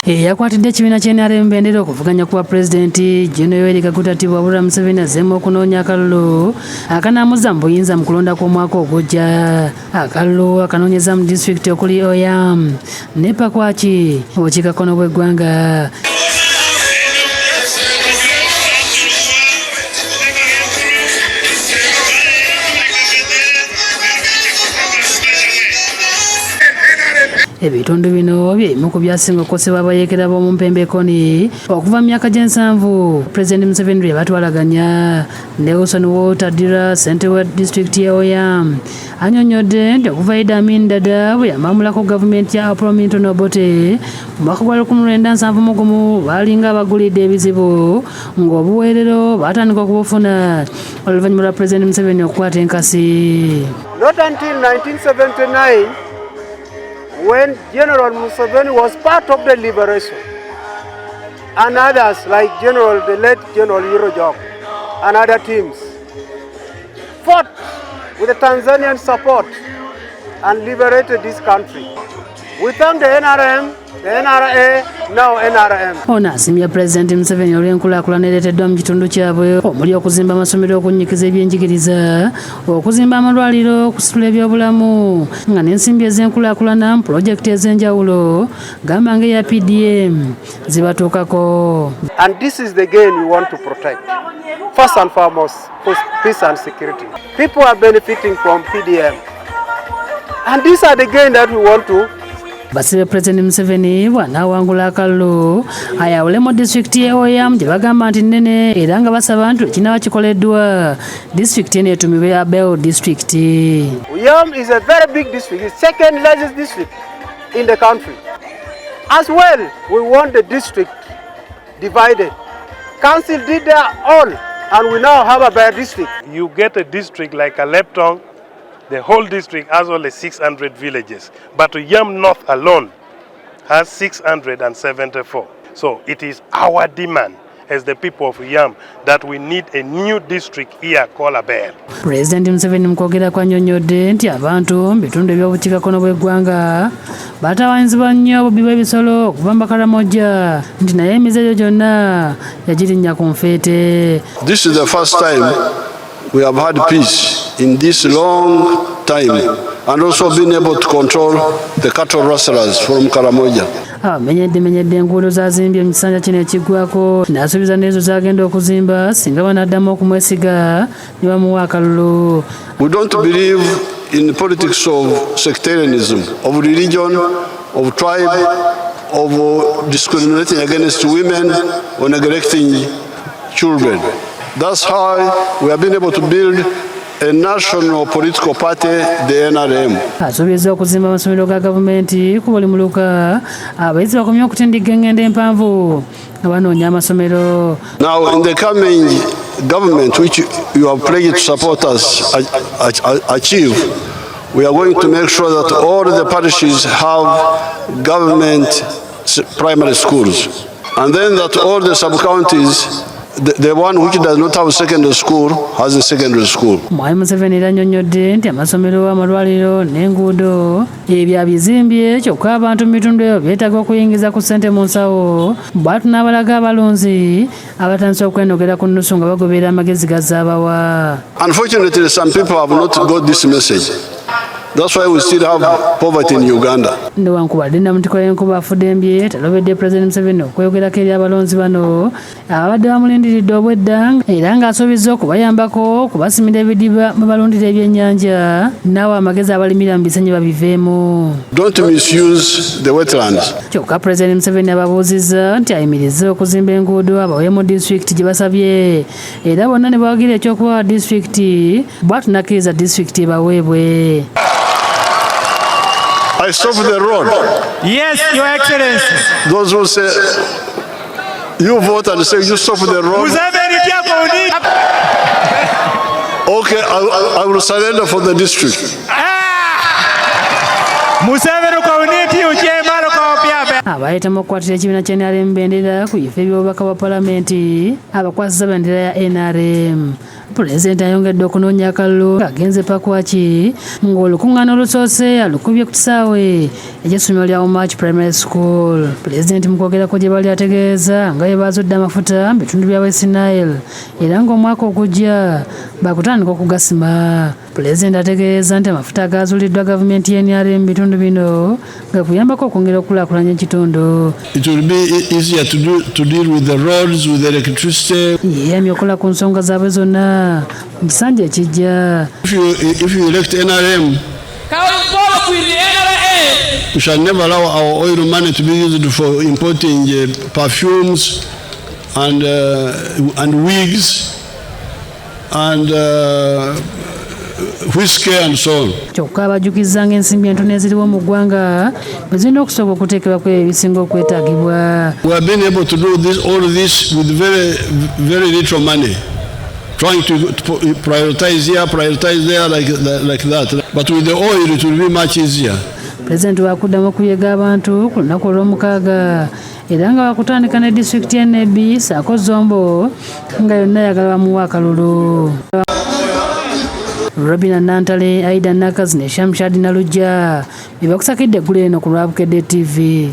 Eyakwatidde ekibiina kya NRM bendera okuvuganya ku bwa pulezidenti, Gen Yoweri Kaguta Tibuhaburwa Museveni, azzeemu okunoonya akalulu akanaamuzza mu buyinza mu kulonda kw'omwaka ogujja. Akalulu akanoonyeza mu disitulikiti okuli Oyam ne Pakwaki mu bukiikakkono bw'eggwanga. Ebitundu bino byebimu ku byasinga okukosebwa abayeekera b'omu Mpembe Kony okuva mu myaka gy'ensanvu Pulezidenti Museveni lwe yabatwalaganya. Nelson Walter Dira, ssentebe wa disitulikiti y'e Oyam, annyonnyodde nti okuva Idi Amin Dada bwe yamamulako gavumenti ya Apollo Milton Obote mu mwaka gwa 1971, baalinga abagulidde ebizibu ng'obuweerero baatandika okubufuna oluvannyuma lwa Pulezidenti Museveni okukwata enkasi. Not until 1979, when General Museveni was part of the liberation, and others like General, the late General Ojok and other teams fought with the Tanzanian support and liberated this country. We thank the NRM, the NRA, now NRM. Ono asiimye Pulezidenti Museveni olw'enkulaakulana ereeteddwa mu kitundu kyabwe, omuli okuzimba amasomero, okunnyikiza ebyenjigiriza, okuzimba amalwaliro, okusitula ebyobulamu, nga n'ensimbi ez'enkulaakulana mu pulojekiti ez'enjawulo, gamba ng'eya PDM, zibatuukako. And this is the gain we want to protect. First and foremost, peace and security. People are benefiting from PDM. And these are the gain that we want to Basabye Pulezidenti Museveni bw'anaawangula akalulu ayawulemu disitulikiti y'e Oyam gye bagamba nti nnene, era nga basaba nti ekinaaba kikoleddwa disitulikiti eno etumibwe Abel Disitulikiti. Oyam is a very big district, it's second largest district in the country. As well, we want the district divided. Council did their all, and we now have a better district. You get a district like Alebtong, the whole district has only 600 villages, but Oyam North alone has 674. So it is our demand as the people of Oyam that we need a new district here called Aber. Pulezidenti Museveni mu kwogera kwannyonnyodde nti abantu mu bitundu eby'obukiikakkono bw'eggwanga batawaanyizibwa nnyo obubbi bw'ebisolo okuva mu Bakaramojja, nti naye emize egyo gyonna yagirinnya ku nfeete. This is the first time we have had peace in this long time and also been able to control the cattle rustlers from Karamoja. Abamenyeddemenyedde enguudo zazimbye mu kisanja kino ekiggwako, n'asuubiza n'ezo zagenda okuzimba singa banaddamu okumwesiga ne bamuwa akalulu. We don't believe in politics of sectarianism, of religion, of tribe, of discriminating against women or neglecting children. That's how we have been able to build a national political party, the NRM. Asuubiza okuzimba amasomero ga gavumenti ku buli muluka, abayizi bakomye okutindigga engendo empanvu nga banoonya amasomero. Now, in the coming government, which you have pledged to support us achieve, we are going to make sure that all the parishes have government primary schools. And then that all the sub-counties, the one which does not have a secondary school, has a secondary school. Mwami Museveni era annyonnyodde nti amasomero, amalwaliro n'enguudo ebyo abizimbye, kyokka abantu mu bitundu ebyo beetaaga okuyingiza ku ssente mu nsawo. Bw'atyo n'abalaga abalunzi abatandise okwenogera ku nnusu nga bagoberera amagezi gazaabawa. Unfortunately, some people have not got this message. That's why we still have poverty in Uganda. Newankubadde nnamutiko y'enkuba afudembye, talobedde Pulezidenti Museveni okweyogerako eri abalonzi bano ababadde bamulindiridde obwedda, era ng'asuubizza okubayambako okubasimira ebidiba mwe balundira ebyennyanja, n'awa amagezi abalimira mu bisenyi babiveemu. Don't misuse the wetlands. Kyokka Pulezidenti Museveni ababuuzizza nti ayimirize okuzimba enguudo abawe mu disitulikiti gye basabye, era bonna ne bawagira ekyokubawa disitulikiti. Bw'atyo n'akkiriza disitulikiti ebaweebwe. I stop the road. Yes, Your Excellency. Those who say, you vote and say you stop the road. Museveni tyako ni. Okay, I will surrender for the district. Museveni kauniti uchemalo kwa pia. Abayitamu okukwatira ekibiina kya NRM bendera ku bifo eby'obubaka bwa palamenti abakwasiza bendera ya NRM. Pulezidenti ayongedde okunoonya akalulu ng'agenze Pakwaki ng'olukuŋŋaana olusoose alukubye ku kisaawe eky'essomero lya Omach Primary School. Pulezidenti mu kwogerako gye bali ategeeza nga bwe baazudde amafuta mu bitundu bya West Nile era ng'omwaka ogujja baakutandika okugasima. Pulezidenti ategeeza nti amafuta agaazuuliddwa gavumenti ya NRM mu bitundu bino gakuyambako okwongera okukulaakulanya ekitundu. It will be easier to deal with the roads, with the electricity. Yeeyamye okukola ku nsonga zaabwe zonna mu kisanja ekijja. If you elect NRM, we shall never allow our oil money to be used for importing perfumes and wigs and whiskey and so on. Kyokka abajjukizza ng'ensimbi entono eziriwo mu ggwanga bwe zirina okusooka okuteekebwako ebyo ebisinga okwetaagibwa. We have been able to do this, all this with very, very little money, trying to prioritize here, prioritize there, like that. But with the oil, it will be much easier. Pulezidenti wakuddamu okuyega abantu ku lunaku olw'omukaaga era nga wakutandika ne disitulikiti ya Nebbi ssaako Zombo nga yonna yagala bamuwa akalulu. Robina Nantale, Aida Nakazi ne Shamshad Nalujja be bakusakidde eggulo eno ku lwa Bukedde TV.